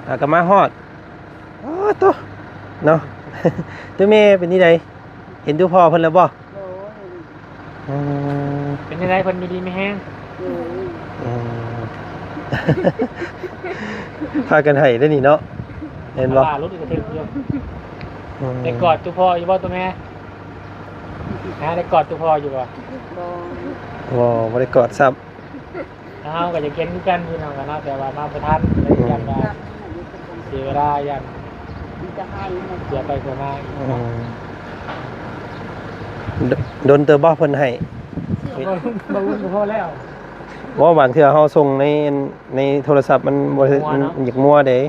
ຫາກໍມາຮອດ. ໂອ້ໂຕ ເນາະ ໂຕແມ່ເປັນຈັ່ງໃດ? ເຫັນໂຕພໍ່ເພິ່ນແລ້ວບໍ່? ໂດຍ. ອືມ ເປັນຈັ່ງໃດ ເພິ່ນຢູ່ດີມີແຮງ? ໂດຍ. ອືມ ພາກັນໄຫ້ເດ້ນີ້ເນາະ ເຫັນບໍ່? ວ່າລົດກະເຖິງຢູ່. ອືມ ໄດ້ກອດໂຕພໍ່ຢູ່ບໍ່ໂຕແມ່? ຫາ ໄດ້ກອດໂຕພໍ່ຢູ່ບໍ່? ບໍ່ ບໍ່ ບໍ່ໄດ້ກອດຊ້ຳ. ເຮົາກໍຢາກເຫັນຄືກັນພີ່ນ້ອງກັນເນາະ ແຕ່ວ່າມາບໍ່ທັນ ກໍເລີຍຢ້ານວ່າເສຍເວລາ ຢ້ານເສຍໄປເສຍມາອີກ. ອືມ ດົນເຕີບບໍ່ເພິ່ນໃຫ້? ບໍ່ ບໍ່ ບໍ່ພໍແລ້ວ. ບໍ່ ບາງເທື່ອເຮົາສົ່ງໃນ ໃນໂທລະສັບມັນບໍ່ ມັນຢາກມົວເດ້.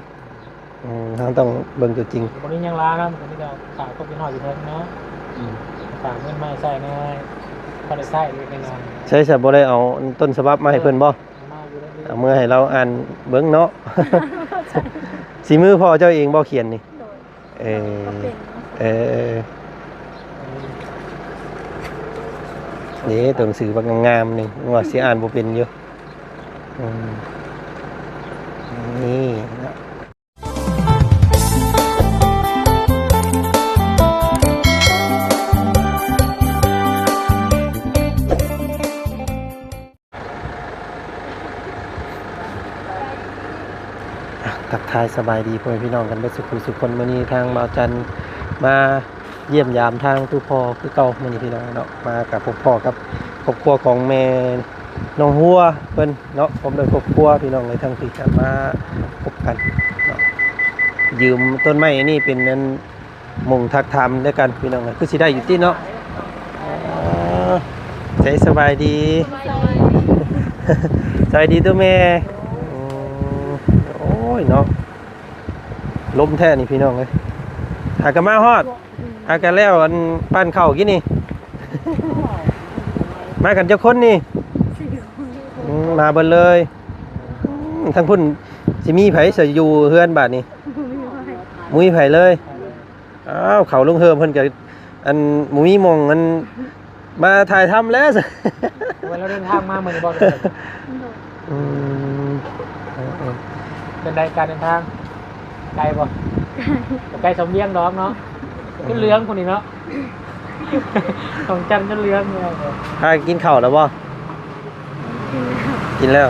ອືມ ເຮົາຕ້ອງເບິ່ງຕົວຈິງ. ບໍ່ມີຫຍັງຫຼາຍນະ ມັນກໍມີແຕ່ຝາກຄວາມຄິດຮອດຢູ່ເທິງເນາະ. ອືມ ຝາກເງິນມາໃຫ້ໃຊ້ແດ່ ພໍໄດ້ໃຊ້ເລັກໆນ້ອຍໆ. ໃຊ້ຊະ ບໍ່ໄດ້ເອົາຕົ້ນສະບັບມາໃຫ້ເພິ່ນບໍ່? ເອົາມາຢູ່ເດີ ເອົາເມືອໃຫ້ລາວອ່ານເບິ່ງເນາະ. ສີມືພໍ່ເຈົ້າເອງບໍ່ຂຽນນີ້? ໂດຍ. ເອີ ເອີ ເອີ ເດ້ ຕົວໜັງສືບັກງາມໆ ນີ້ ວ່າຊິອ່ານບໍ່ເປັນຢູ່. ອືມ ນີ້ເນາະ. ທັກທາຍສະບາຍດີພໍ່ແມ່ພີ່ນ້ອງກັນເບິດສູ່ຜູ້ສູ່ຄົນ. ມື້ນີ້ທາງບ່າວຈັນມາຢ້ຽມຢາມທາງຕູ້ພໍ່ຄືເກົ່າ. ມື້ນີ້ພີ່ນ້ອງເນາະ ມາກັບພົບພໍ້ກັບຄອບຄົວຂອງແມ່ນ້ອງຫົວເພິ່ນເນາະ ພ້ອມດ້ວຍຄອບຄົວພີ່ນ້ອງເອີຍ. ທັງທີ່ຈະມາພົບກັນເນາະ ຢືມຕົ້ນໄມ້ນີ້ເປັນອັນ ມຸງທັກຖາມດ້ວຍກັນພີ່ນ້ອງເອີຍ ຄືຊິໄດ້ຢູ່ຕິເນາະ. ເອີ ໃສ ສະບາຍດີ ສະບາຍດີໂຕແມ່. ໂອ້ຍເນາະ ລົມແທ້ນີ້ພີ່ນ້ອງເອີຍ. ຫາກະມາຮອດ ຫາກະແລ້ວອັນ ປັ້ນເຂົ້າກິນນີ້ ມາກັນຈັກຄົນນີ້? ອືມ ມາເບິດເລີຍ. ອືມ ທາງພຸ້ນຊິມີໃຜຊະຢູ່ເຮືອນບາດນີ້? ບໍ່ມີໃຜ ບໍ່ມີໃຜເລີຍ. ອ້າວ ເຂົາລຸງເຮີມເພິ່ນກໍ ອັນ ບໍ່ມີໝ່ອງ ອັນ ມາຖ່າຍທຳແລ້ວ. ໂອ້ຍ ລາວເດີນທາງມາມື້ນີ້ບໍ່? ໂດຍ. ອືມ ເອີໆ ເປັນໃດການເດີນທາງ? ໄກບໍ່? ບໍ່ໄກສ່ຳວຽງດອກເນາະ. ຈົນເຫຼືອງພຸ້ນນີ້ເນາະ ຂອງຈັນຈົນເຫຼືອງ. ພາກັນກິນເຂົ້າແລ້ວບໍ່? ກິນແລ້ວ ກິນແລ້ວ.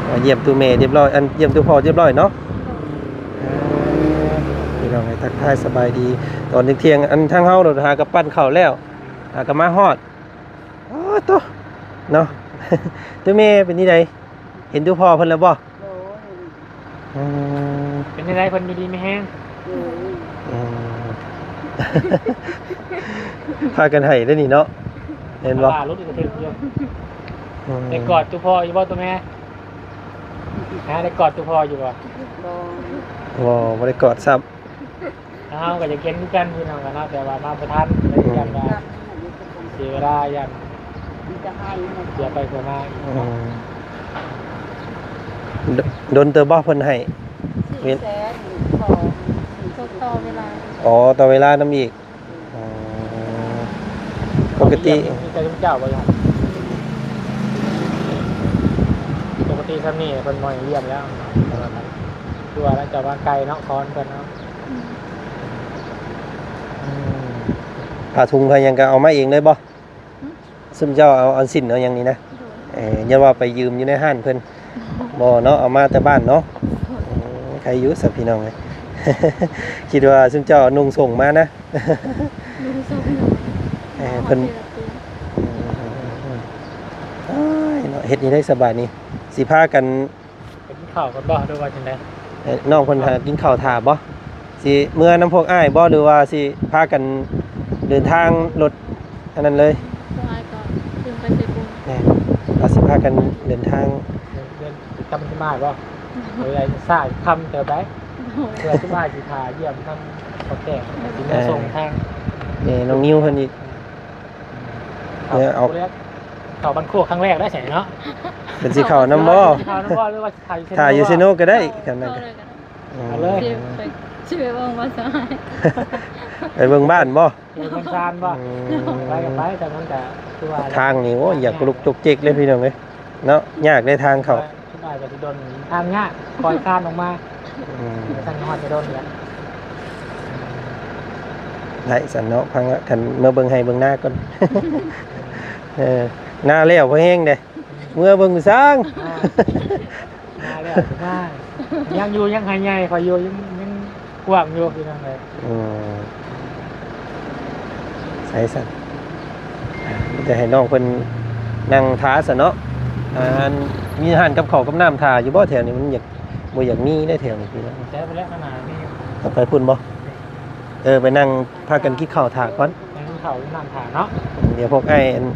ມາຢ້ຽມຕູ້ແມ່ຮຽບຮ້ອຍ ອັນ ຢ້ຽມຕູ້ພໍ່ຮຽບຮ້ອຍເນາະ. ພີ່ນ້ອງເອີຍ ທັກທາຍສະບາຍດີຕອນທ່ຽງໆ. ອັນ ທາງເຮົາໂດດຫາກັບປັ້ນເຂົ້າແລ້ວ ຫາກັບມາຮອດ. ໂອ້ໂຕ ເນາະ ໂຕແມ່ເປັນຈັ່ງໃດ? ເຫັນຕູ້ພໍ່ເພິ່ນແລ້ວບໍ່? ໂດຍ. ອືມ ເປັນຈັ່ງໃດ ເພິ່ນຢູ່ດີມີແຮງ? ໂດຍ. ອືມ ພາກັນໄຫ້ເດ້ນີ້ເນາະ ເຫັນບໍ່? ວ່າລົດກະເຖິງຢູ່. ອືມ ໄດ້ກອດຕູ້ພໍ່ຢູ່ບໍ່ໂຕແມ່? ຫາ ໄດ້ກອດຕູ້ພໍ່ຢູ່ບໍ່? ບໍ່ ບໍ່ ບໍ່ໄດ້ກອດຊ້ຳ. ເຮົາກໍຢາກເຫັນຄືກັນພີ່ນ້ອງກັນເນາະ ແຕ່ວ່າມາບໍ່ທັນ ກໍເລີຍຢ້ານວ່າເສຍເວລາ ຢ້ານເສຍໄປເສຍມາອີກ. ອືມ ດົນເຕີບບໍ່ເພິ່ນໃຫ້? ສີ່ແສນ ຕໍ່ເວລາ. ອໍ ຕໍ່ເວລານຳອີກ. ອໍ ປົກກະຕິມີແຕ່ຊຸມເຈົ້າບໍ່? ປົກກະຕິຊ່ຳນີ້ເພິ່ນບໍ່ໃຫ້ຢ້ຽມແລ້ວ ແຕ່ວ່າຄືວ່າເຈົ້າວ່າໄກເນາະ ຄອນເພິ່ນເນາະ. ອືມ ອືມ ຜ້າຖົງຜ້າຫຍັງກໍເອົາມາເອງເລີຍບໍ່? ຫຶ ຊຸມເຈົ້າເອົາອັນສິ້ນເອົາຫຍັງນີ້ນະ? ໂດຍ. ເອີ ຢ່າວ່າໄປຢືມຢູ່ໃນຮ້ານເພິ່ນ ບໍ່ເນາະ ເອົາມາແຕ່ບ້ານເນາະ. ໂດຍ. ອືມ ໃຄຢູ່ຊະພີ່ນ້ອງເອີຍ ຄິດວ່າຊຸມເຈົ້ານຸ່ງສົ່ງມານະ. ນຸ່ງສົ່ງ ເອີ ເພິ່ນ ເອີຍເນາະ ເຮັດນີ້ໄດ້ສະບາຍນີ້ ຊິພາກັນ ໄປກິນເຂົ້າກ່ອນບໍ່ ຫຼືວ່າຈັ່ງໃດ? ເອີ ນ້ອງເພິ່ນຫາກິນເຂົ້າຖ້າບໍ່? ຊິເມືອນຳພວກອ້າຍບໍ່ ຫຼືວ່າຊິພາກັນເດີນທາງລົດອັນນັ້ນເລີຍ? ພວກອ້າຍກໍຂຶ້ນໄປໃສ່ບຸນ. ແມ່ນ ວ່າຊິພາກັນເດີນທາງ ເດີນ ເດີນກັບມາບໍ່? ໂດຍ. ເວລາຊ້າຄ່ຳເຕີບໃດ ໂດຍ. ເພື່ອຊຸມອ້າຍຊິຖ້າຢ້ຽມທາງພໍ່ແກ້ ຊິມາ ເອີ ສົ່ງທາງແມ່ນ້ອງນິວເພິ່ນອີກ. ເອີ ເອົາ ເຂົ້າບ້ານໂຄກຄັ້ງແລກໄດ້ໃສເນາະ. ເພິ່ນຊິເຂົ້ານຳບໍ່? ເຂົ້ານຳບໍ່ ຫຼືວ່າຖ່າຍຢູ່ເຊໂນກໍໄດ້. ຄັນນັ້ນກໍ ເຂົ້າເລີຍກໍໄດ້. ອືມ ເອົາເລີຍ ຊິໄປ ຊິໄປເບິ່ງວ່າຊາຍ ໄປເບິ່ງບ້ານບໍ່? ໄປເບິ່ງຊານບໍ່? ອືມ ໄປກໍໄປ ແຕ່ມັນກໍຄືວ່າທາງນີ້ ໂອ້ຍ ຢາກລຸກຈົກຈິກເລີຍພີ່ນ້ອງເອີຍເນາະ. ຍາກເດ້ທາງເຂົ້າ. ໄປກໍຊິດົນ ທາງຍາກ ຄ່ອຍຄານອອກມາ ອືມ ຈັ່ງຊັ້ນຮອດຈະດົນແຫຼະ. ໄດ້ຊັ້ນເນາະ ພັງ ຄັນເມືອເບິ່ງໄຮ່ເບິ່ງນາກ່ອນ ເອີ ນາແລ້ວພໍແຮງເດ້ ເມືອເບິ່ງຊ່າງ ນາແລ້ວມາ ຍັງຢູ່ ຍັງໄຮ່ໃຫຍ່ ຂ້ອຍຢູ່ ຍັງ ຍັງກວ້າງຢູ່ ພີ່ນ້ອງເອີຍ. ອືມ ໃສຊັ້ນ ອ່າ ມີແຕ່ໃຫ້ນ້ອງເພິ່ນນັ່ງຖ້າຊັ້ນເນາະ. ອັນ ມີຮ້ານກັບເຂົ້າກັບນ້ຳຖ້າຢູ່ບໍ່ແຖວນີ້? ມັນຢາກ ບໍ່ຢາກມີເດ້ແຖວນີ້ພີ່ນ້ອງ. ແຖວພຸ້ນແຫຼະ ຂ້າງໜ້າມີ. ຕ້ອງໄປພຸ້ນບໍ່? ເອີ ໄປນັ່ງພາກັນກິນເຂົ້າຖ້າກ່ອນ ໄປກິນເຂົ້າກິນນ້ຳຖ້າເນາະ. ດຽວພວກອ້າຍ ອັນ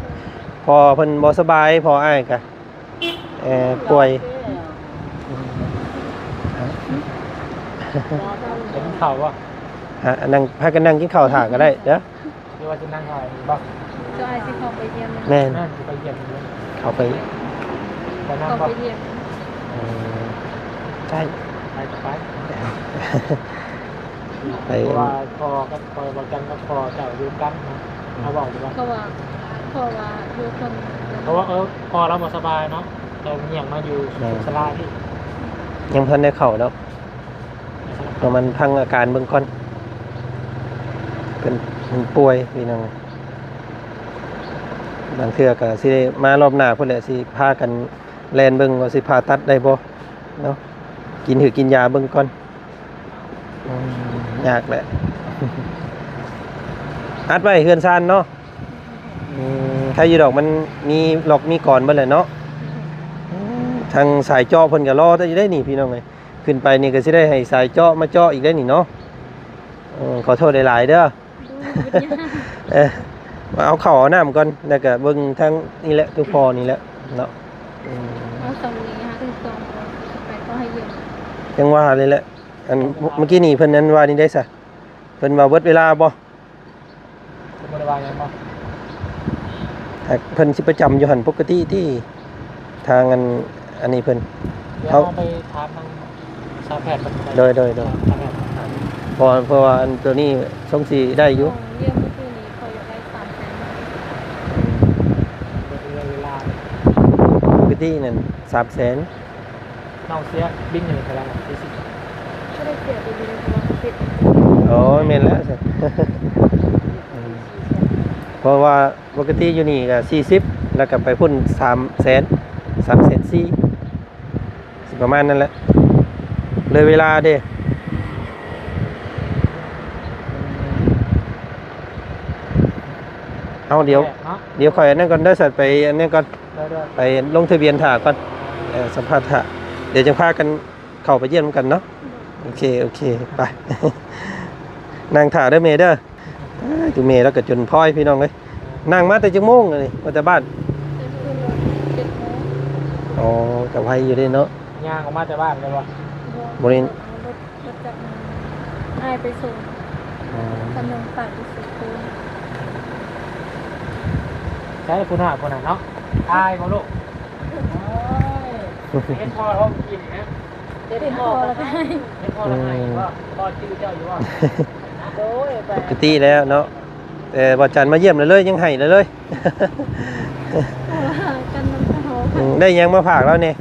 ພໍ່ເພິ່ນບໍ່ສະບາຍ ພໍ່ອ້າຍກະ ເອີ ປ່ວຍ ເປັນເຂົ້າບໍ່? ຮະ ນັ່ງ ພາກັນນັ່ງກິນເຂົ້າຖ້າກໍໄດ້ເດີ ຫຼືວ່າຊິນັ່ງຖ້າອີກບໍ່? ເຈົ້າອ້າຍຊິເຂົ້າໄປຢ້ຽມ ແມ່ນ ແມ່ນ ຊິໄປຢ້ຽມ ເຂົ້າໄປ ໄປນຳ ເຂົ້າໄປຢ້ຽມ ເອີ ໃຊ່ ໄປກໍໄປ ໄປ ເພາະວ່າພໍ່ກັບ ພໍ່ ບ່າວຈັນກັບພໍ່ເຈົ້າຢູ່ນຳກັນນະ ເຮົາເວົ້າຢູ່ວ່າ ເພາະວ່າ ເພາະວ່າຢູ່ຄົນ ເພາະວ່າ ເອີ ພໍ່ລາວບໍ່ສະບາຍເນາະ ເຈົ້າຍ່ຽງມາຢູ່ ແມ່ນ ສາລານີ້ ຍັງບໍ່ທັນໄດ້ເຂົ້າດອກ ເພາະມັນຟັງອາການເບິ່ງກ່ອນ ເພິ່ນ ເພິ່ນປ່ວຍພີ່ນ້ອງ. ບາງເທື່ອກໍຊິໄດ້ມາລອບໜ້າພຸ້ນແຫຼະ ຊິພາກັນແລ່ນເບິ່ງວ່າຊິຜ່າຕັດໄດ້ບໍ່ເນາະ ກິນ ຖືກກິນຢາເບິ່ງກ່ອນ. ອືມ ຍາກແຫຼະ ອັດໄວ້ເຮືອນຊານເນາະ. ອືມ ໃຄຢູ່ດອກ ມັນມີລັອກມີກອນເບິດແຫຼະເນາະ. ອືມ ທາງສາຍເຈາະເພິ່ນກໍລໍແຕ່ຢູ່ໄດ໋ນີ້ພີ່ນ້ອງເອີຍ ຂຶ້ນໄປນີ້ກໍຊິໄດ້ໃຫ້ສາຍເຈາະມາເຈາະອີກໄດ໋ນີ້ເນາະ. ເອີ ຂໍໂທດຫຼາຍໆເດີ ເອີ ມາເອົາເຂົ້າເອົານ້ຳກ່ອນ ແລ້ວກໍເບິ່ງທາງນີ້ແຫຼະ ຄືພໍ່ນີ້ແຫຼະເນາະ. ອືມ ເອົາສ່ຳນີ້ຫາເຖິງສອງ ໄປຂໍໃຫ້ເຢັນ ຈັ່ງວ່ານີ້ແຫຼະ. ອັນ ເມື່ອກີ້ນີ້ເພິ່ນນັ້ນວ່ານີ້ໄດ໋ຊະ ເພິ່ນວ່າເບິດເວລາບໍ່? ເພິ່ນບໍ່ໄດ້ວ່າຫຍັງບໍ່? ຫາກເພິ່ນຊິປະຈຳຢູ່ຫັ້ນປົກກະຕິຕິ ທາງອັນ ອັນນີ້ເພິ່ນ ດຽວເຮົາ ເຮົາໄປຖາມທາງສາວແພດເພິ່ນກໍໄດ້. ໂດຍ ໂດຍ ໂດຍ ສາວແພດ ເພາະ ເພາະວ່າອັນໂຕນີ້ຊົງຊິໄດ້ຢູ່. ຂອງຢ້ຽມມື້ຄືນນີ້ເຂົາຢາກໄດ້ສາມແສນບາດ. ອືມ ເວລາ ປົກກະຕິນັ້ນສາມແສນ. ນ້ອງເສຍບິນຢູ່ເທົ່າໃດ? ສີ່ສິບ ບໍ່ໄດ້ເສຍບິນຢູ່ ເພາະວ່າເຂົາເປັນ ໂອ້ຍ ແມ່ນແລ້ວ ເພາະວ່າປົກກະຕິຢູ່ນີ້ກໍສີ່ສິບ ແລ້ວກໍໄປພຸ້ນສາມແສນ ສາມແສນສີ່ ຊິປະມານນັ້ນແຫຼະ ເລີຍເວລາເດ້. ເອົາ ດຽວ ດຽວຂ້ອຍອັນນັ້ນກ່ອນເດີ ສັດໄປອັນນັ້ນກ່ອນ ໄປລົງທະບຽນຖ້າກ່ອນ ເອີ ສຳພາດຖ້າ ດຽວຈັ່ງພາກັນເຂົ້າໄປຢ້ຽມນຳກັນເນາະ. ໂອເຄ ໂອເຄ ໄປ ນັ່ງຖ້າເດີແມ່ເດີ. ເອີ ໂຕແມ່ລາວກໍຈົນພອຍພີ່ນ້ອງເອີຍ ນັ່ງມາແຕ່ຈັກໂມງອັນນີ້ ມາແຕ່ບ້ານ? ເຈັດໂມງ. ອໍ ກໍໄວຢູ່ເດ້ເນາະ ຍ່າງອອກມາແຕ່ບ້ານເລີຍບໍ່? ບໍ່ ບໍ່ໄດ້ ລົດຈັກອ້າຍໄປສົ່ງ. ອໍ ຄັນໜຶ່ງຝາກໄປສົ່ງຄືນ. ໃຊ້ຜູ້ນ້ອຍຜູ້ນັ້ນເນາະ ອາຍບໍ່ລູກ? ໂອ້ຍ ເຫັນພໍ່ຮ້ອງກິນນະ ເຫັນພໍ່ລະໄຫ້ ເຫັນພໍ່ລະໄຫ້ບໍ່? ອືມ ພໍ່ຈື່ເຈົ້າຢູ່ບໍ່? ໂດຍ ປົກກະຕິແລ້ວເນາະ ແຕ່ວ່າຈັນມາຢ້ຽມເລີຍ ຍັງໄຫ້ເລີຍ. ເພາະວ່າກັນນຳເຂົາ. ອືມ ໄດ້ຫຍັງມາຝາກລາວແດ່?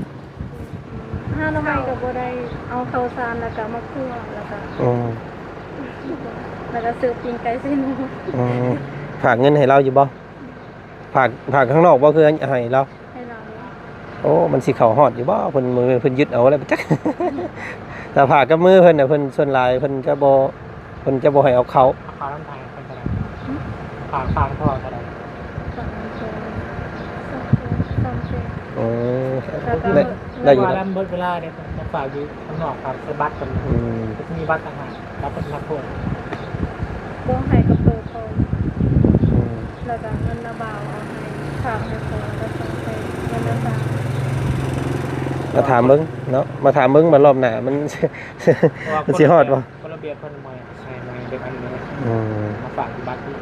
ຫາໜໍ່ໄມ້ກໍບໍ່ໄດ້ ເອົາເຂົ້າສານ ແລ້ວກໍມາຂົ້ວ ແລ້ວກໍ ອືມ ແລ້ວກໍຊື້ປີ້ງໄກ່ໃສ່ໝູ່. ອືມ ຝາກເງິນໃຫ້ລາວຢູ່ບໍ່? ຝາກ ຝາກຂ້າງນອກບໍ່ ຄືໃຫ້ລາວ? ໃຫ້ລາວ. ໂອ້ ມັນຊິເຂົ້າຮອດຢູ່ບໍ່? ເພິ່ນ ມື້ເພິ່ນຍຶດເອົາແລ້ວຈັກ ຖ້າຝາກກັບມືເພິ່ນນະ ເພິ່ນ ສ່ວນຫຼາຍເພິ່ນຈະບໍ່ ເພິ່ນຈະບໍ່ໃຫ້ເອົາເຂົ້າ. ເອົາເຂົ້ານຳທາງເພິ່ນເທົ່າໃດ? ຫຶ? ຝາກ ຝາກພໍ່ເທົ່າໃດ? ສອງແສນ ສອງແສນ. ອືມ ແລ້ວກໍ ໄດ້ ໄດ້ຢູ່ ວ່າແລ້ວເບິດເວລາເດ້ ເພິ່ນຈະຝາກຢູ່ຂ້າງນອກ ຝາກໃສ່ບັດເພິ່ນ. ອືມ ກໍຈະມີບັດຕ່າງຫາກ ບັດເປັນນັກໂທດ. ບໍ່ໃຫ້ກັບໂຕເຂົາ. ອືມ ແລ້ວກໍເງິນລະບ່າວເອົາໃຫ້ ຝາກໃຫ້ເຂົາ ແລ້ວກໍສົ່ງໃຫ້ເງິນລະສາມ. ມາຖາມເບິ່ງເນາະ ມາຖາມເບິ່ງ ມາລອບໜ້າມັນ ມັນຊິຮອດບໍ່? ກົດລະບຽບເພິ່ນມາໃສ່ໃນເດັກອັນນີ້. ອືມ ມາຝາກຢູ່ບັດນີ້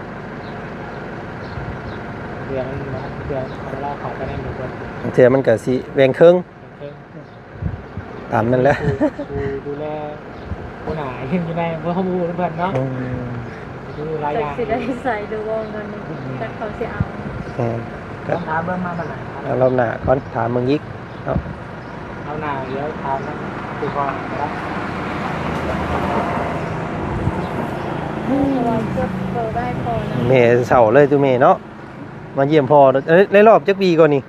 ເທື່ອມັນ ເທື່ອເວລາເຂົ້າໄປໃນໝູ່ເພິ່ນ ເທື່ອມັນກໍຊິແບ່ງເຄິ່ງ ແບ່ງເຄິ່ງ ຕາມນັ້ນແຫຼະ. ຜູ້ ຜູ້ດູແລຫົວໜ້າຢູ່ໃນ ບໍ່ຮູ້ນຳເພິ່ນເນາະ. ອືມ ຄືຫຼາຍຢ່າງ ຈັກຊິໄດ້ໃຊ້ຫຼືບໍ່ເງິນນີ້ ອືມ ຈັກເຂົາຊິເອົາ. ແມ່ນ ກໍ ຕ້ອງຖາມເບິ່ງມາບັດນັ້ນ ເອົາລອບໜ້າກ່ອນ ຖາມເບິ່ງອີກເນາະ. ເອົາ ໜ້າດຽວຖາມນຳຄືວ່າກໍໄດ້ ເອີ ວ່າຈົດເບີໄວ້ພໍນະ ແມ່ເຊົາເລີຍຕຸແມ່ເນາະ ມາຢ້ຽມພໍ່. ເອີ ໃນລອບຈັກປີກ່ອນນີ້?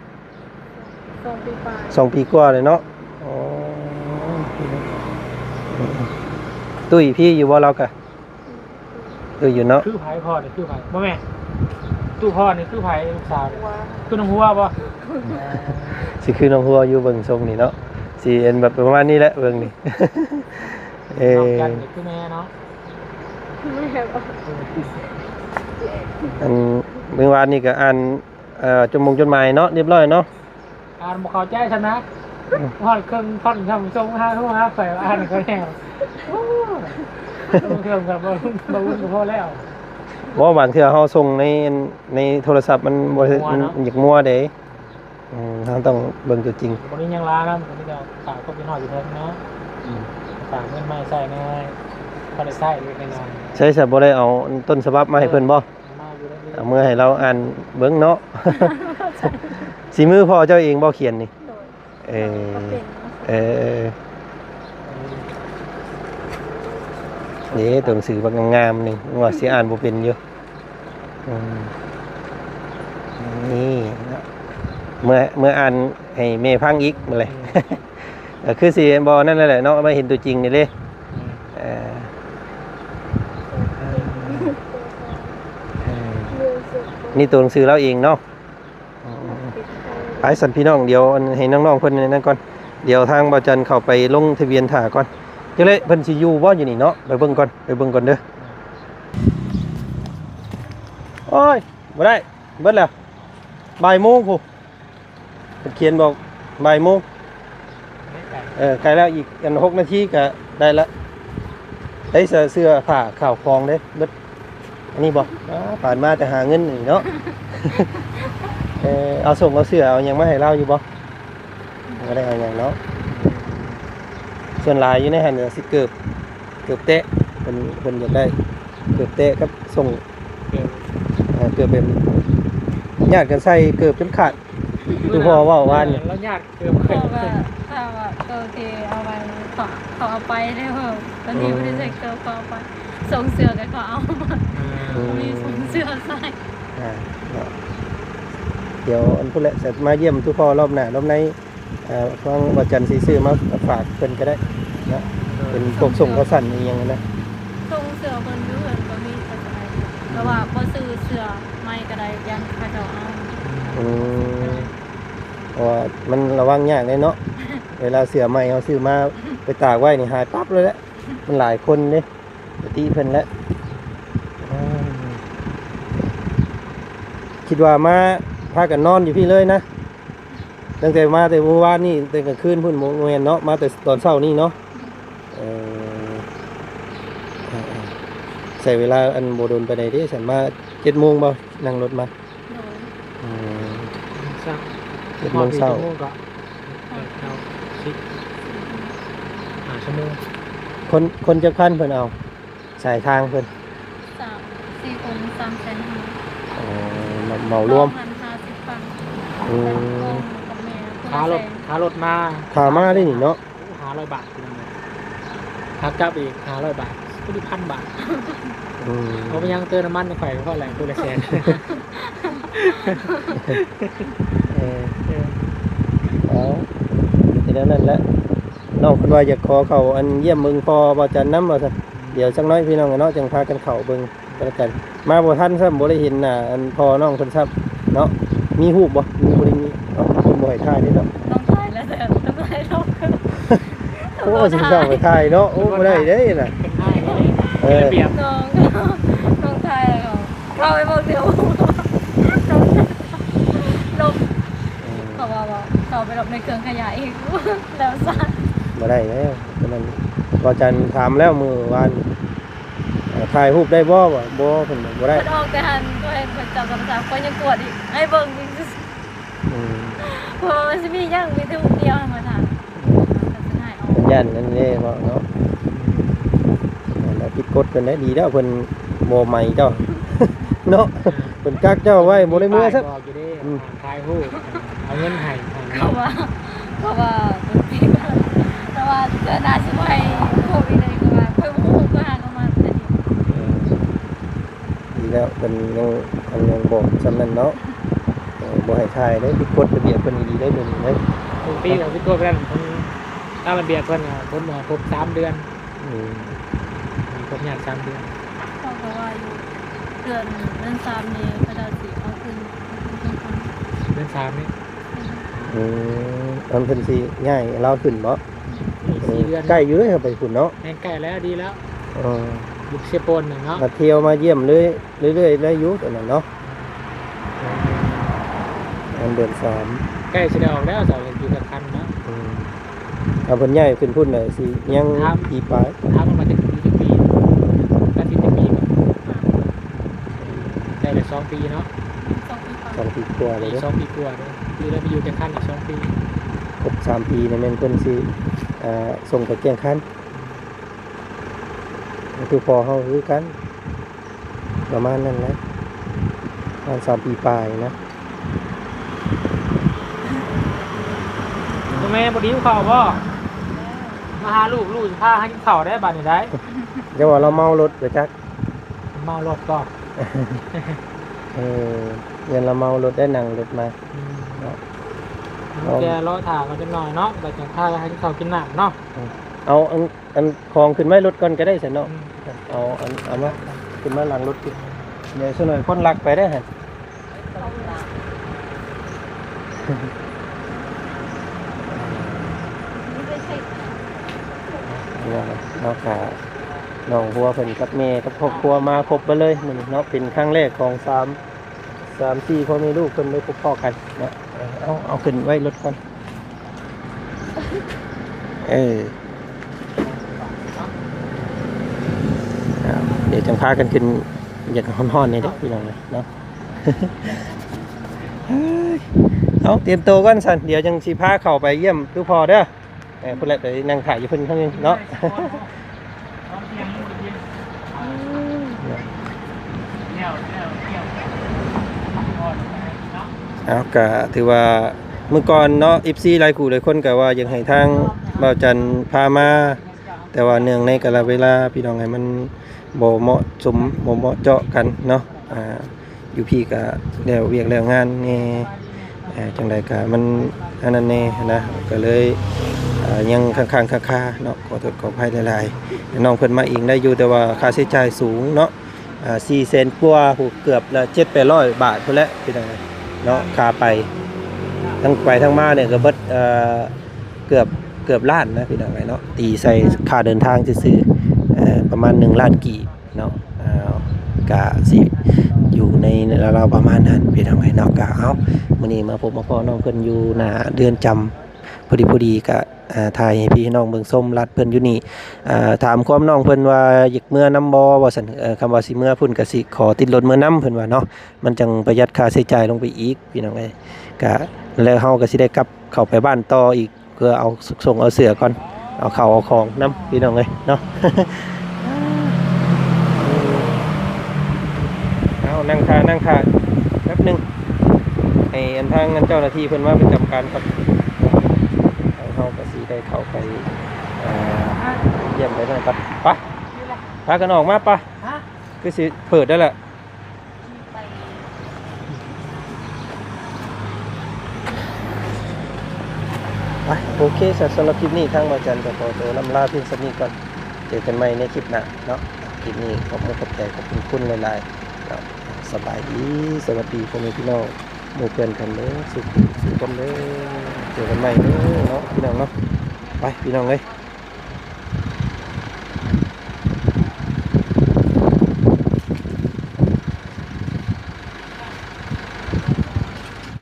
ສອງປີປາຍ ສອງປີກວ່າເລີຍເນາະ. ອໍ ຕຸ້ຍພີ້ຢູ່ບໍ່ລາວກະ? ເອີ ຢູ່ເນາະ. ຄືໃຜພໍ່ນີ້ ຄືໃຜ? ບໍ່ແມ່ນ ຕູ້ພໍ່ນີ້ຄືໃຜ? ລູກສາວນີ້ຄືນ້ອງຫົວບໍ່? ຊິຄືນ້ອງຫົວຢູ່ເບິ່ງຊົງນີ້ເນາະ ຊິເຫັນແບບປະມານນີ້ແຫຼະເບິ່ງນີ້. ເອີ ນ້ອງຈັນນີ້ຄືແມ່ເນາະ ແມ່ບໍ່? ອັນມື້ວານນີ້ກໍອ່ານ ເອີ ຈົດມົງຈົດໝາຍເນາະ ຮຽບຮ້ອຍເນາະ. ອ່ານບໍ່ເຂົ້າໃຈຊ້ຳນະ ຮອດເຄິ່ງທ່ອນຊ້ຳ ສົ່ງຫາໂທຫາຂ້ອຍ ອ່ານກໍແນວ ໂອ້ ເຄື່ອງກັບບໍ່ ບໍ່ວຸ້ນກໍພໍແລ້ວ. ບໍ່ ບາງເທື່ອເຮົາສົ່ງໃນ ໃນໂທລະສັບມັນບໍ່ ມັນຢາກມົວເດ້. ອືມ ເຮົາຕ້ອງເບິ່ງຕົວຈິງ. ບໍ່ໄດ້ຫຍັງຫຼາຍນຳ ກໍມີແຕ່ຝາກຄວາມຄິດຮອດຢູ່ເທິງເນາະ. ອືມ ຝາກເງິນມາໃຫ້ໃຊ້ແດ່ ພໍໄດ້ໃຊ້ເລັກໆນ້ອຍໆ. ໃຊ້ຊະ ບໍ່ໄດ້ເອົາຕົ້ນສະບັບມາໃຫ້ເພິ່ນບໍ່? ເອົາມາຢູ່ເດີ ເອົາເມືອໃຫ້ລາວອ່ານເບິ່ງເນາະ. ສີມືພໍ່ເຈົ້າເອງບໍ່ຂຽນນີ້? ໂດຍ ເອີ ເອີ ເດ້ ຕົວໜັງສືບັກງາມໆນີ້ ວ່າຊິອ່ານບໍ່ເປັນຢູ່. ອືມ ນີ້ເນາະ ເມືອ ເມືອອ່ານໃຫ້ແມ່ຟັງອີກມື້ແລງ. ອືມ ກໍຄືຊິບໍ່ນັ້ນແຫຼະເນາະ ມາເຫັນຕົວຈິງນີ້ເດ້. ອືມ ເອີ ເອີ ນີ້ຕົວໜັງສືລາວເອງເນາະ. ອືມ ໄປຊັ້ນພີ່ນ້ອງ ດຽວອັນໃຫ້ນ້ອງໆເພິ່ນນັ້ນກ່ອນ ດຽວທາງບ່າວຈັນເຂົ້າໄປລົງທະບຽນຖ້າກ່ອນ. ຈັ່ງໃດເພິ່ນຊິຢູ່ບໍ່ຢູ່ນີ້ເນາະ ໄປເບິ່ງກ່ອນ ໄປເບິ່ງກ່ອນເດີ. ໂອ້ຍ ບໍ່ໄດ້ ເບິດແລ້ວ ບ່າຍໂມງພຸ້ນ. ເພິ່ນຂຽນບອກບ່າຍໂມງ. ເອີ ໃກ້ແລ້ວ ອີກອັນຫົກນາທີກໍໄດ້ລະ. ໄດ້ເສື້ອ ເສື້ອຜ້າ ເຂົ້າຂອງເດ້ ເບິດ. ອັນນີ້ບໍ່? ອາ ປານມາແຕ່ຫາເງິນນີ້ເນາະ. ເອີ ເອົາສົ່ງເອົາເສື້ອເອົາຫຍັງມາໃຫ້ລາວຢູ່ບໍ່? ບໍ່ໄດ້ເອົາຫຍັງເນາະ. ສ່ວນຫຼາຍຢູ່ໃນຫັ້ນກໍຊິເກີບ ເກີບແຕະ ເພິ່ນ ເພິ່ນຢາກໄດ້ເກີບແຕະກັບສົ່ງ ເອີ ເກີບແບບຍາດກັນໃສ່ເກີບຈົນຂາດ. ຄືພໍ່ເວົ້າວານນີ້ ເອີ ລາວຍາດເກີບ ເພາະວ່າຖ້າວ່າໂຕທີ່ເອົາໄວ້ ເຂົາ ເຂົາເອົາໄປເດ້. ຕອນນີ້ບໍ່ໄດ້ໃສ່ເກີບ ເຂົາເອົາໄປ. ສົ່ງເສື້ອກໍເຂົາເອົາ ອືມ ມີສົ່ງເສື້ອໃສ່. ອ່າ ເນາະ ດຽວອັນພຸ້ນແຫຼະ ຈະມາຢ້ຽມທຸກພໍ່ລອບໜ້າລອບໃນ. ອ່າ ທາງບ່າວຈັນຊິຊື້ມາຝາກເພິ່ນກໍໄດ້ເນາະ ເປັນພວກສົ່ງເຂົ້າສັນອີ່ຫຍັງນະ. ສົ່ງເສື້ອເພິ່ນຢູ່ເພິ່ນກໍມີແຕ່ ແຕ່ວ່າບໍ່ຊື້ເສື້ອໃໝ່ກໍໄດ້ ຢ້ານເຂົາເຈົ້າເອົາ. ອືມ ເພາະວ່າມັນລະວັງຍາກເດ້ເນາະ ເວລາເສື້ອໃໝ່ເຮົາຊື້ມາໄປຕາກໄວ້ນີ້ຫາຍປັບເລີຍແຫຼະ. ມັນຫຼາຍຄົນເດ້ ປະຕິເພິ່ນແຫຼະ. ອືມ ຄິດວ່າມາພາກັນນອນຢູ່ພີ້ເລີຍນະ. ຕັ້ງແຕ່ມາແຕ່ມື້ວານນີ້ ແຕ່ກາງຄືນພຸ້ນ ບໍ່ແມ່ນເນາະ ມາແຕ່ຕອນເຊົ້ານີ້ເນາະ. ເອີ ໃຊ້ເວລາອັນບໍ່ດົນປານໃດເດ້ ຊັ້ນມາເຈັດໂມງບໍ່ ນັ່ງລົດມາ? ໂດຍ ອືມ ເຈັດໂມງເຊົ້າ ຮອດພີ້ຈັກໂມງກໍ ແປດ ເກົ້າ ສິບ ຫ້າຊົ່ວໂມງ. ຄົນ ຄົນຈັກພັນເພິ່ນເອົາ? ສາຍທາງເພິ່ນ ສາມ ສີ່ຄົນ ສາມແສນຫ້າ. ອໍ ເໝົາລວມ ສອງພັນຫ້າສິບພັນ. ອືມ ແຕ່ວ່າພໍ່ກັບແມ່ ຄົນລະແສນ. ຄ່າລົດ ຄ່າລົດມາ ຄ່າມາໄດ້ນີ້ເນາະ ຫ້າຮ້ອຍບາດພີ່ນ້ອງເອີຍ. ຂາກັບອີກຫ້າຮ້ອຍບາດ ພໍດີພັນບາດ. ອືມ ບໍ່ເປັນຫຍັງ ເຕີມນ້ຳມັນໃຫ້ຂ້ອຍກໍພໍແຫຼະ ຜູ້ລະແສນ. ເອີ ເອີ ເອົາ ມີແຕ່ແນວນັ້ນແຫຼະ. ນ້ອງເພິ່ນວ່າຢາກຂໍເຂົ້າອັນຢ້ຽມເບິ່ງພໍ່ບ່າວຈັນນຳວ່າຊັ້ນ. ດຽວຈັກໜ້ອຍພີ່ນ້ອງເນາະ ຈັ່ງພາກັນເຂົ້າເບິ່ງກັນລະກັນ. ມາບໍ່ທັນຊ້ຳ ບໍ່ໄດ້ເຫັນໜ້າອັນພໍ່ນ້ອງເພິ່ນຊ້ຳເນາະ. ມີຮູບບໍ່? ມີ ບໍ່ໄດ້ມີ. ເອົ້າ ເພິ່ນບໍ່ໃຫ້ຖ່າຍເດ້ເນາະ. ຕ້ອງຖ່າຍແລ້ວ ແຕ່ຕ້ອງຖ່າຍລອບ. ໂອ້ ຊິເຂົ້າໄປຖ່າຍເນາະ. ໂອ້ ບໍ່ໄດ້ເດ້ນະ. ເພິ່ນອ້າຍເດ້ ເອີ ລະບຽບ. ນ້ອງ ນ້ອງຖ່າຍແລ້ວ ເຂົ້າໄປເບິ່ງດຽວ ລົບ. ອືມ ເຂົາວ່າ ເຂົ້າໄປລົບໃນເຄື່ອງຂະຫຍະອີກ ແລ້ວຊັ້ນ. ບໍ່ໄດ້ແລ້ວ ຕອນນັ້ນ ບ່າວຈັນຖາມແລ້ວມື້ວານ ເອີ ຖ່າຍຮູບໄດ້ບໍ່? ວ່າ ບໍ່ ເພິ່ນວ່າບໍ່ໄດ້. ເພິ່ນອອກແຕ່ຫັ້ນ ຂ້ອຍເຫັນເພິ່ນຈັບໂທລະສັບ ຂ້ອຍຍັງກວດອີກ ໃຫ້ເບິ່ງອີກ. ອືມ ເພາະວ່າມັນຊິມີຫຍັງ ມີແຕ່ຮູບດຽວຫັ້ນວ່າທ່ານ. ອືມ ເພິ່ນຢ້ານນັ້ນເດ້ເວົ້າເນາະ. ອືມ ແລ້ວຜິດກົດເພິ່ນໄດ້ ດີແລ້ວເພິ່ນບໍ່ໄໝເຈົ້າເນາະ. ເພິ່ນກັກເຈົ້າໄວ້ ບໍ່ໄດ້ເມືອຊ້ຳ. ບອກຢູ່ເດ້ ອືມ ຫ້າມຖ່າຍຮູບ ເອົາເງິນໃຫ້. ເຂົາວ່າ ເຂົາວ່າເປັນ ວ່າເທື່ອໜ້າຊິບໍ່ໃຫ້ໂທອີກເລີຍ ກໍວ່າຂ້ອຍບໍ່ຮູ້ ຂ້ອຍຫາກໍມາແຕ່ນີ້. ເອີ ດີແລ້ວ ເພິ່ນຍັງ ເພິ່ນຍັງບອກຊ່ຳນັ້ນເນາະ. ເອີ ບໍ່ໃຫ້ຖ່າຍເດ້ ຜິດກົດລະບຽບເພິ່ນອີ່ຫຼີເດ້ ໂຕນີ້ເດ້. ບາງປີເຂົາຊິກວດໄປນັ້ນ ເພິ່ນ ຕາມລະບຽບເພິ່ນ ເພິ່ນບອກໃຫ້ຄົບສາມເດືອນ. ອືມ ມີຄວາມຍາກສາມເດືອນ. ເຂົາກໍວ່າຢູ່ເດືອນ ເດືອນສາມນີ້ເຂົາເຈົ້າຊິເອົາຄືນ ເດືອນສາມນີ້. ອືມ ອັນເພິ່ນຊິຍ້າຍລາວຂຶ້ນບໍ? ອີກສີ່ເດືອນ ໃກ້ຢູ່ເດ້ ໄປພຸ້ນເນາະ. ແມ່ນ ໃກ້ແລ້ວ ດີແລ້ວ. ເອີ ຢູ່ເຊໂປນນີ້ເນາະ ມາທ່ຽວມາຢ້ຽມເລື້ອຍ ເລື້ອຍໆ ໄດ້ຢູ່ຕອນນັ້ນເນາະ. ອັນເດືອນສາມ ໃກ້ຊິໄດ້ອອກແລ້ວ ສາວຢູ່ທາງຄັນເນາະ. ອືມ ຖ້າເພິ່ນຍ້າຍຂຶ້ນພຸ້ນນະ ຊິຍັງ ຖາມ ປີປາຍ. ຖາມວ່າມາຈາກຢູ່ຈັກປີ? ຕັດສິນຈັກປີກ່ອນ? ໄດ້ແລ້ວສອງປີເນາະ. ສອງປີກວ່າ ສອງປີກວ່າແລ້ວເດ້ ສອງປີກວ່າເດ້. ຢູ່ໄດ້ໄປຢູ່ແຕ່ຄັນອີກສອງປີ ຄົບສາມປີນີ້ແມ່ນເພິ່ນຊິ ເອີ ສົ່ງໄປແຈ້ງຄັນ. ອືມ ຄືພໍ່ເຮົາຄືກັນ ປະມານນັ້ນແຫຼະ ປະມານສາມປີປາຍນະ. ໂຕແມ່ບໍ່ໄດ້ຫິວເຂົ້າບໍ? ມາຫາລູກ ລູກຊິພາຫາກິນເຂົ້າໄດ້ບາດນີ້ໄດ໋. ຢ່າວ່າລາວເມົາລົດໄປຈັກ. ເມົາລົດກໍ ເອີ ຢ້ານລາວເມົາລົດໄດ້ ນັ່ງລົດມາ. ອືມ ເນາະ ມີແຕ່ລໍຖ້າກັນຈັກໜ້ອຍເນາະ ບາດຈັ່ງພາຫາກິນເຂົ້າກິນນ້ຳເນາະ. ອືມ ເອົາອັນ ອັນຂອງຂຶ້ນໄວ້ລົດກ່ອນກໍໄດ້ຊັ້ນເນາະ. ອືມ ເອົາອັນ ເອົາມາ ຂຶ້ນມາຫຼັງລົດ ດຽວຊະໜ້ອຍຄົນລັກໄປໄດ້ຫັ້ນ. ເນາະ ເນາະ ກະນ້ອງຫົວເພິ່ນກັບແມ່ກັບຄອບຄົວມາຄົບເບິດເລີຍມື້ນີ້ເນາະ. ເປັນຄັ້ງແລກຂອງສາມ ສາມສີ່ພໍ່ແມ່ລູກເພິ່ນໄດ້ພົບພໍ້ກັນເນາະ. ເອົາ ເອົາຂຶ້ນໄວ້ລົດກ່ອນ. ເອີ ດຽວຈັ່ງພາກັນຂຶ້ນ ຢາກຮ້ອນໆ ນີ້ເດ້ພີ່ນ້ອງເນາະ. ເອົາ ຕຽມໂຕກ່ອນຊັ້ນ ດຽວຈັ່ງຊິພາເຂົ້າໄປຢ້ຽມຕູ້ພໍ່ເດີ. ເອີ ພຸ້ນແຫຼະ ໄປນັ່ງຖ້າຢູ່ເພິ່ນເທິງເນາະ. ເອົາ ກະຖືວ່າມື້ກ່ອນເນາະ ເອັຟຊີຫຼາຍຄູ່ຫຼາຍຄົນກະວ່າຢາກໃຫ້ທາງບ່າວຈັນພາມາ ແຕ່ວ່າເນື່ອງໃນກາລະເວລາພີ່ນ້ອງເອີຍ ມັນບໍ່ເໝາະສົມ ບໍ່ເໝາະເຈາະກັນເນາະ. ອ່າ ຢູ່ພີ້ກະແລ້ວວຽກແລ້ວງານແດ່ ອ່າ ຈັ່ງໃດກະມັນອັນນັ້ນແດ່ຫັ້ນນະ ກະເລີຍ ອ່າ ຍັງຄ້າງໆຄາໆເນາະ. ຂໍໂທດຂໍອະໄພຫຼາຍໆ. ນ້ອງເພິ່ນມາເອງໄດ້ຢູ່ ແຕ່ວ່າຄ່າໃຊ້ຈ່າຍສູງເນາະ. ອ່າ ສີ່ແສນກວ່າ ເກືອບລະເຈັດແປດຮ້ອຍບາດພຸ້ນແຫຼະພີ່ນ້ອງເອີຍເນາະ ຄ່າໄປ. ທັງໄປທັງມານີ້ກະເບິດ ເອີ ເກືອບ ເກືອບລ້ານນະພີ່ນ້ອງເອີຍເນາະ ຕີໃສ່ຄ່າເດີນທາງຊື່ໆ ເອີ ປະມານໜຶ່ງລ້ານກີບເນາະ. ເອົາ ກະຊິຢູ່ໃນລາວໆປະມານນັ້ນພີ່ນ້ອງເອີຍເນາະ. ກະເອົາ ມື້ນີ້ມາພົບມາພໍ້ນ້ອງເພິ່ນຢູ່ໜ້າເຮືອນຈຳ ພໍດີໆ ກະ ອ່າ ຖ່າຍໃຫ້ພີ່ໃຫ້ນ້ອງເບິ່ງຊົມ ລັດເພິ່ນຢູ່ນີ້. ອ່າ ຖາມຄວາມນ້ອງເພິ່ນວ່າຢາກເມືອນຳບໍ່ວ່າຊັ້ນ. ເອີ ຄຳວ່າຊິເມືອພຸ້ນກະຊິຂໍຕິດລົດເມືອນຳ ເພິ່ນວ່າເນາະ ມັນຈັ່ງປະຢັດຄ່າໃຊ້ຈ່າຍລົງໄປອີກພີ່ນ້ອງເອີຍ. ກະແລ້ວເຮົາກະຊິໄດ້ກັບເຂົ້າໄປບ້ານຕໍ່ອີກ ເພື່ອເອົາ ສົ່ງເອົາເສື້ອກ່ອນ ເອົາເຂົ້າເອົາຂອງນຳພີ່ນ້ອງເອີຍເນາະ. ເອົາ ນັ່ງຖ້າ ນັ່ງຖ້າແປັບໜຶ່ງ ໃຫ້ອັນທາງອັນເຈົ້າໜ້າທີ່ເພິ່ນມາປະຈຳການກ່ອນ. ທາງເຮົາກະຊິໄດ້ເຂົ້າໄປ ເອີ ຢ້ຽມໄປໜ້ອຍກ່ອນ. ໄປ ພາກັນອອກມາປະ. ຄືຊິເປີດໄດ້ລະ. ໄປ ໂອເຄ ສຳລັບຄລິບນີ້ທາງບ່າວຈັນກະຂໍໂຕລ່ຳລາພຽງສ່ຳນີ້ກ່ອນ. ເຈີກັນໃໝ່ໃນຄລິບໜ້າເນາະ. ຄລິບນີ້ຂອບມຸກຂອບໃຈ ຂອບຄຸນຫຼາຍໆເນາະ. ສະບາຍດີ ສະຫວັດດີພໍ່ແມ່ພີ່ນ້ອງ ໝູ່ເພື່ອນກັນເດີ ສູ່ ສູ່ຄົນເດີ. ເຈີກັນໃໝ່ເດີເນາະ ພີ່ນ້ອງເນາະ. ໄປ ພີ່ນ້ອງເອີຍ.